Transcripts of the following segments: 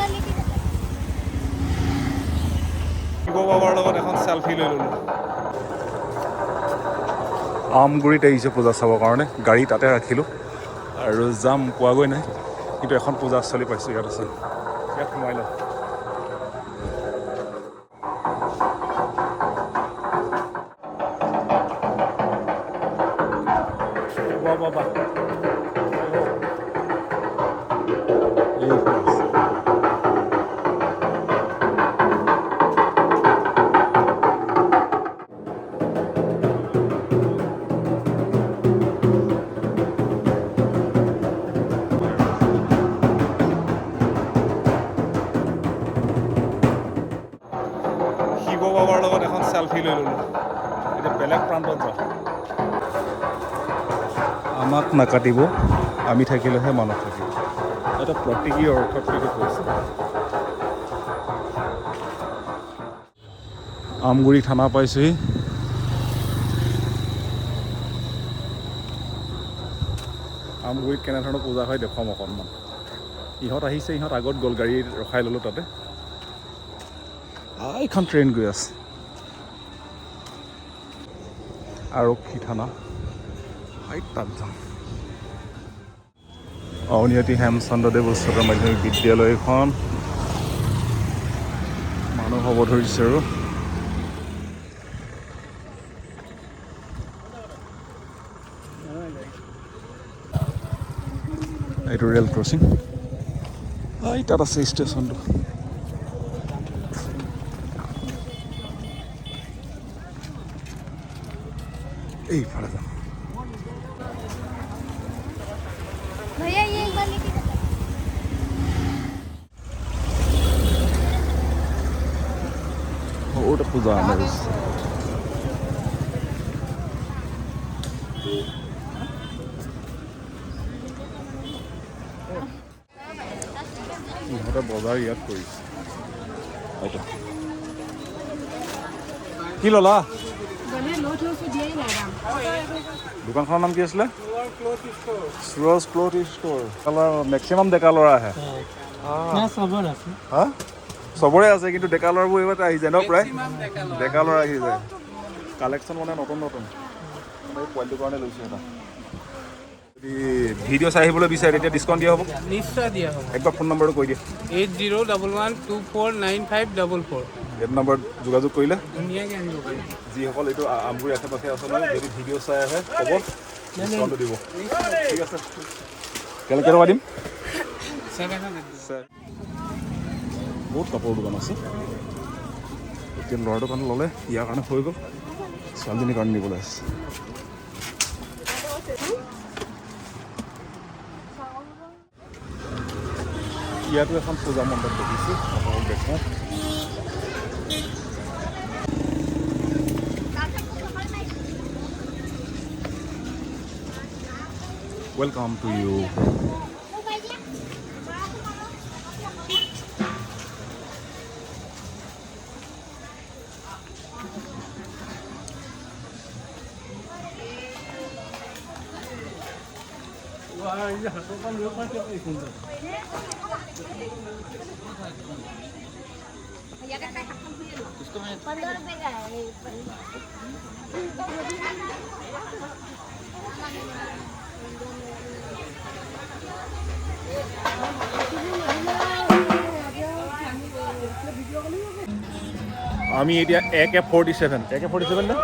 बार लेके चलो। শিৱ বাবাৰ লগত এখন চেলফি লৈ ল'লোঁ। আমগুৰিত আহিছোঁ পূজা চাবৰ কাৰণে। গাড়ী তাতে ৰাখিলোঁ আৰু যাম, পোৱাগৈ নাই, কিন্তু এখন পূজাস্থলী পাইছোঁ, ইয়াত আছে, ইয়াত সোমাই লওঁ। বাহ বাহ বাহ, এইখন আছে। শিৱ বাবাৰ লগত এখন চেলফি লৈ ল'লোঁ। এতিয়া বেলেগ প্ৰান্তত যাওঁ। আমাক নাকাটিব, আমি থাকিলেহে মানুহ থাকিব। এটা প্ৰতীকী অৰ্থত সেইটো কৈছে। আমগুৰি থানা পাইছোহি। আমগুৰিত কেনেধৰণৰ পূজা হয় দেখুৱাম অকণমান। ইহঁত আহিছে, ইহঁত আগত গ'ল, গাড়ী ৰখাই ল'লোঁ তাতে। এইখন ট্ৰেইন গৈ আছে। আৰক্ষী থানা, হাই, তাত যাম। আউনীআটী হেমচন্দ্ৰদেৱ উচ্চতৰ মাধ্যমিক বিদ্যালয়খন। মানুহ হ'ব ধৰিছে। আৰু এইটো ৰেল ক্ৰচিং। এই তাত আছে ষ্টেচনটো। এইফালে যাম। भैया, ये एक बार लेके चलो। সৰুতে পূজা আৰম্ভ হৈছে। ইহঁতে বজাৰ ইয়াত কৰিছে। এইটো কি ল'লা? দোকানখনৰ নাম কি আছিলে? Suraj cloth store. মেক্সিমাম ডেকা ল'ৰা আহে। হা, চবৰে আছে, কিন্তু ডেকা ল'ৰাবোৰ এইবাৰ আহি যায় ন? প্ৰায় ডেকা ল'ৰা আহি যায়। কালেকশ্যন মানে নতুন নতুন। এই পোৱালিটোৰ কাৰণে লৈছোঁ এটা। যদি ভিডিঅ' চাই আহিবলৈ বিচাৰে, তেতিয়া ডিছকাউণ্ট দিয়া হ'ব? নিশ্চয় দিয়া হ'ব। একবাৰ ফোন নম্বৰটো কৈ দিয়া। 8011249544। এইটো নম্বৰত যোগাযোগ কৰিলে ধুনীয়াকৈ আনিব পাৰিব। যিসকল এইটো আমগুৰি আশে পাশে আছে নহয়, যদি ভিডিঅ' চাই আহে ক'ব, ডিছকাউণ্টটো দিব। ঠিক আছে। কেনেকৈ টকা দিম? 700। বহুত কাপোৰৰ দোকান আছে। এতিয়া ল'ৰাটোৰ কাৰণে ল'লে, ইয়াৰ কাৰণে হৈ গ'ল, ছোৱালীজনীৰ কাৰণে নিবলৈ আছে। ইয়াতো এখন পূজা মণ্ডপ দেখিছোঁ, আপোনালোকক দেখুৱাওঁ। Welcome to you. 15 रुपए का है। আমি এতিয়া AK-47, AK-47 নে?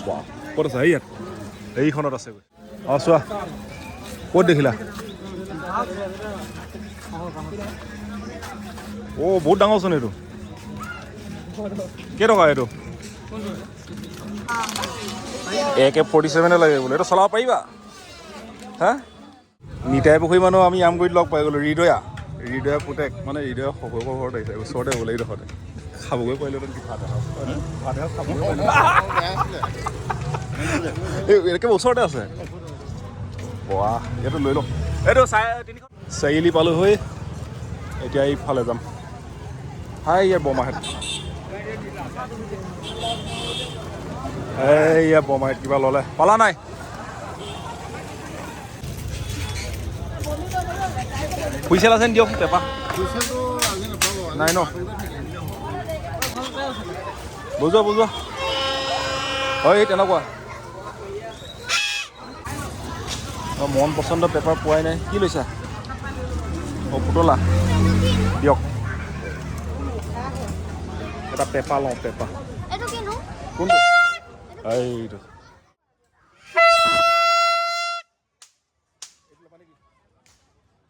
বাহ, ক'ত আছে? ইয়াত, এইখনত আছে। অঁ, চোৱা, ক'ত দেখিলা? অ', বহুত ডাঙৰচোন এইটো। কেইটকা এইটো? এ কে 47-এ লাগে বোলে। এইটো চলাব পাৰিবা? হা, নিতাই পুখুৰী মানুহ আমি আমগুৰিত লগ পাই গ'লোঁ। হৃদয়া, হৃদয়া পুতেক, মানে হৃদয় শহুৰৰ ঘৰত আহিছে, ওচৰতে বোলে এইডোখৰতে। খাবগৈ পাৰিলোহেঁতেন কি ভাত এসাঁজ, হয়নে? ভাত এসাঁজ খাবগৈ পাৰিলো। এই একেবাৰে ওচৰতে আছে। বাহ, ইয়াতো লৈ লওঁ এইটো 350। চাৰিআলি পালোঁ হৈ এতিয়া এইফালে যাম। হাই, ইয়াৰ বৰমাহেঁত, এইয়া বৰমাহেঁত কিবা ল'লে। পালা নাই? হুইচেল আছে দিয়ক, পেপা। নাই ন? বজোৱা বজোৱা। হয়, এই তেনেকুৱা। অঁ, মন পচন্দৰ পেপাৰ পোৱাই নাই। কি লৈছা? অঁ, পুতলা দিয়ক। এটা পেপা লওঁ, পেপা। কোনটো? এইটো।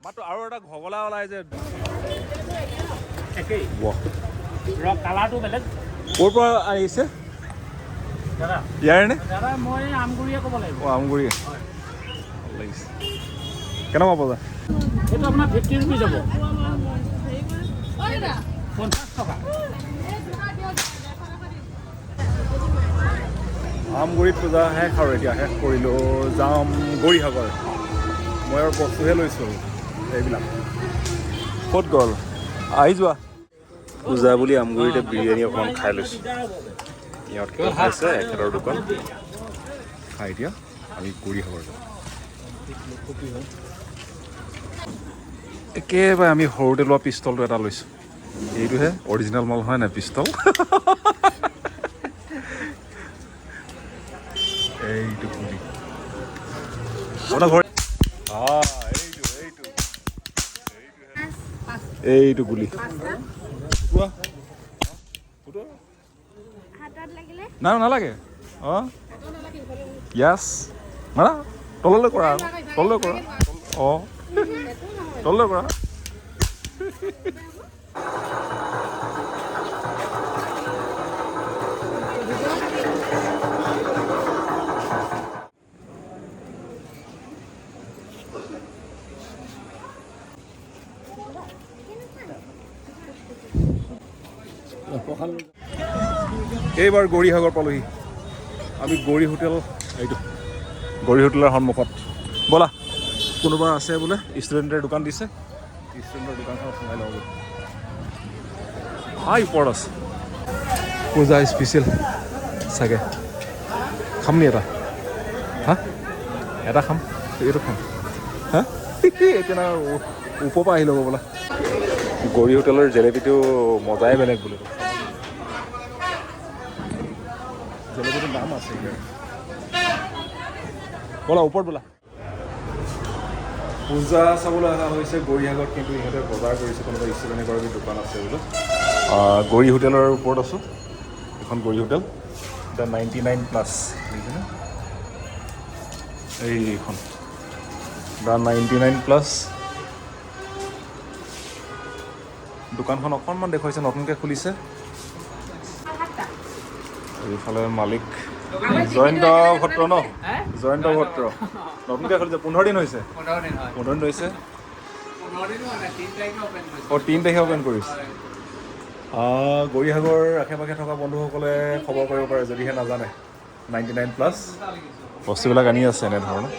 মাত্ৰ আৰু এটা ঘগলা ওলাই যে। কালাৰটো বেলেগ। ক'ৰ পৰা আহিছে? দাদা। ইয়াৰে নে? দাদা, মই আমগুৰিয়ে ক'ব লাগিব। অঁ, আমগুৰি। ভাল লাগিছে। কেনেকুৱা বজাৰ? এইটো আপোনাৰ 50 ৰুপিজ হ'ব। 50 টকা। আমগুৰিত পূজা শেষ আৰু এতিয়া শেষ কৰিলোঁ, যাম গৌৰীসাগৰ। মই আৰু বস্তুহে লৈছোঁ এইবিলাক। ক'ত গ'ল? আহি যোৱা। পূজা বুলি আমগুৰিতে বিৰিয়ানী অকণমান খাই লৈছোঁ। ইহঁত কিবা খাইছে এখেতৰ দোকান। খাই এতিয়া আমি গৌৰীসাগৰ যাম। একেবাৰে আমি সৰুতে লোৱা পিষ্টলটো এটা লৈছোঁ। এইটোহে অৰিজিনেল মাল হয় নাই পিষ্টল? এইটো গুলি। আপোনাৰ ঘৰ? এইটো এইটো এইটো গুলি। নাই, নালাগে। অঁ, য়াছ, মাৰা তললৈ কৰা, তললৈ কৰা। অঁ, তললৈ কৰা। এইবাৰ গৌৰীসাগৰ পালোহি আমি। গৌৰী হোটেল, এইটো গৌৰী হোটেলৰ সন্মুখত। ব'লা, কোনোবা আছে বোলে ষ্টুডেণ্টৰ দোকান দিছে, ষ্টুডেণ্টৰ দোকানখনত সোমাই লওঁ। হাই, ওপৰত আছে পূজা স্পেচিয়েল চাগে। খাম নি এটা? হা, এটা খাম, এইটো খাম। হা, এতিয়া না ওপৰৰ পৰা আহি ল'ব। বোলা গৌৰী হোটেলৰ জেলেপীটো মজাই বেলেগ বোলে। জেলেপীটোৰ নাম আছে। ব'লা, ওপৰত ব'লা। পূজা চাবলৈ অহা হৈছে গৌৰীসাগৰত, কিন্তু ইহঁতে বজাৰ কৰিছে। কোনোবা ষ্টুডেণ্ট এগৰাকীৰ দোকান আছে বোলে। গৌৰী হোটেলৰ ওপৰত আছোঁ। এখন গৌৰী হোটেল, the 99 plus, দেখিছেনে? এইখন the 99 plus. দোকানখন অকণমান দেখুৱাইছে, নতুনকৈ খুলিছে। এইফালে মালিক জয়ন্ত ভট্ট ন? জয়ন্ত ভট্ট। নতুনকৈ খুলিছে, 15 দিন হৈছে। 15 দিন হৈছে। অঁ, 3 তাৰিখে অ'পেন কৰিছে। গৌৰীসাগৰ আশে পাশে থকা বন্ধুসকলে খবৰ কৰিব পাৰে যদিহে নাজানে। 99 প্লাছ বস্তুবিলাক আনি আছে এনেধৰণৰ।